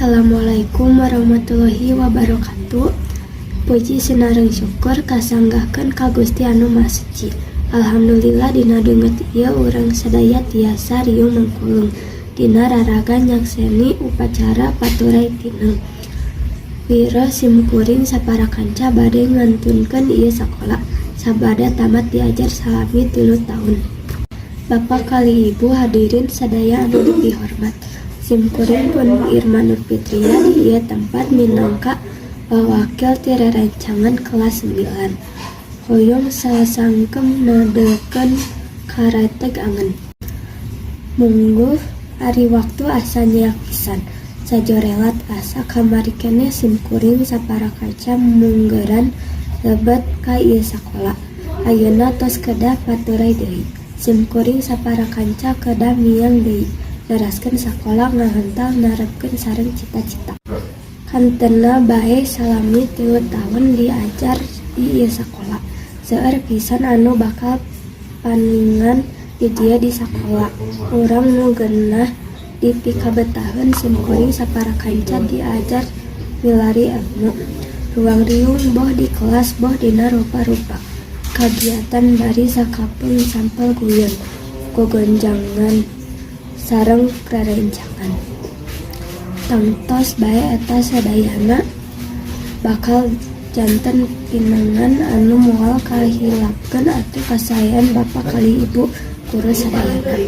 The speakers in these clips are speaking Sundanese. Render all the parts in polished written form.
Assalamualaikum warahmatullahi wabarakatuh. Puji sinareng syukur kasanggahkeun ka Gusti Anu Maha Suci. Alhamdulillah, dina deungeut ieu urang sadaya tiasa riung mangkulung dina raraga nyakseni upacara paturay tineng. Wireh simkuring sapara kanca bade ngantunkeun ieu sakola sabada tamat diajar salami 3 taun. Bapak kalih Ibu hadirin sadaya anu dipihormat, simkuring pun Irma Nur Fitria di ieu tempat minangka wawakil ti rerencangan kelas 9 hoyong sasangkem nadelkeun kareteg angen. Mungguh ari waktu asa nyeak pisan, sajorelat asa kamari keneh simkuring sapara kanca munggeran lebet ka ieu sakola. Ayeuna tos kedah paturay deui. Simkuring sapara kanca kedah miang deui neraskeun sakola ngahental narepkeun sareng cita-cita. Kantenna bae salami 3 taun diajar di ieu sakola. Seueur pisan anu bakal paningan di dieu di sakola. Urang nu ngeunah dipikabetaheun simkuring sapara kanca diajar milari elmu. Ruang riung boh di kelas boh dina rupa-rupa kagiatan bari sakapeung sampel guyon, gogonjangan sareng rerencangan. Tangtos bae eta sadayana bakal janten pinangan anu moal kahilapkeun atuh kasaean bapa kalih ibu guru sadayana.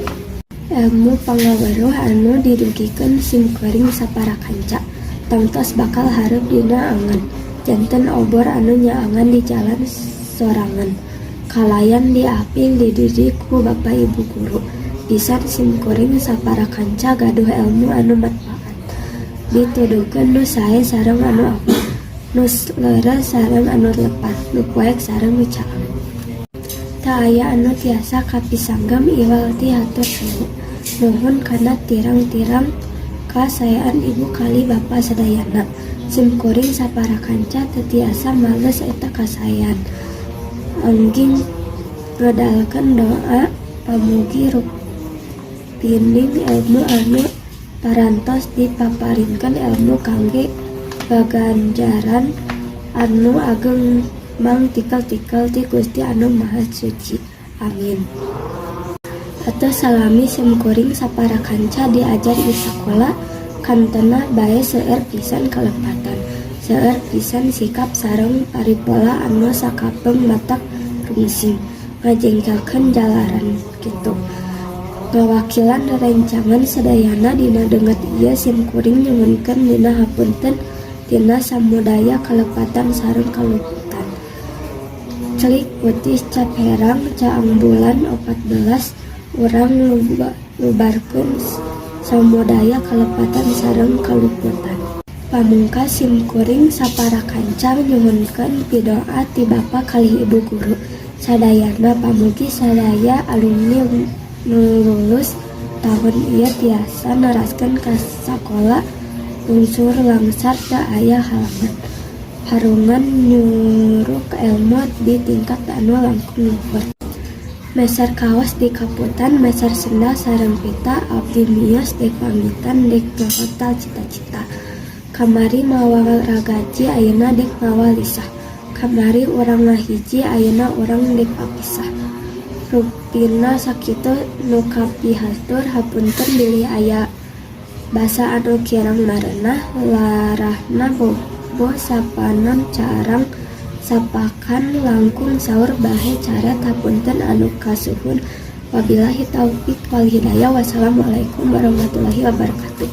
Elmu pangaweruh anu didugikeun simkuring sapara kanca tangtos bakal hareup dina angen, janten obor anu nyaangan di jalan sorangan kalayan diaping dididik ku bapa ibu guru. Pisan simkuring sapara kanca gaduh elmu anu manfaat, dituduhkeun nu sae sareng anu awak, nu leres sareng anu lepat, nu poek sareng nu caang. Teu aya anu tiasa kapisanggem iwal ti hatur nuhun kana tirang-tirang kasaean ibu kalih bapa sadayana. Simkuring sapara kanca teu tiasa males eta kasaean, angging ngedalkeun doa pamugi rupining elmu anu parantos dipaparinkeun elmu kangge gaganjaran anu ageng mangtikel-tikel ti Gusti Anu Maha Suci. Amin. Atuh salami simkuring sapara kanca diajar di sakola, kantenah bae seueur pisan kalepatan, seueur pisan sikap sareng paripola anu sakapeung matak rungsing, ngajengkelkeun jalaran kitu. Ngawakilan rerencangan sadayana, dina deungeut ieu simkuring nyuhunkeun dina hapunten tina samudaya kalepatan sareng kaluputan. Celik putih cap herang caang bulan 14 urang lubarkeun samudaya kalepatan sareng kaluputan. Pamungkas, simkuring sapara kanca nyuhunkeun pidoa ti bapa kalih ibu guru sadayana pamugi sadaya alumni nu lulus tahun ieu tiasa neraskeun ka sakola lungsur langsar teu aya halangan, harungan nyuruk elmu di tingkat anu langkung luhur. Meser kaos di kaputan, meser sendal sareng pita, abdi mios dek pamitan dek ngahotal cita-cita. Kamari mawa ragaji, ayeuna dek mawa lisah. Kamari urang ngahiji, ayeuna urang dek papisah. Rupina sakitu nu kapihatur, hapunten bilih aya basa anu kirang marenah. Larahna bobo sapanon carang sapakan langkung saur bahe caret, hapunten anu kasuhun. Wabillahi taufik wal hidayah, wassalamualaikum warahmatullahi wabarakatuh.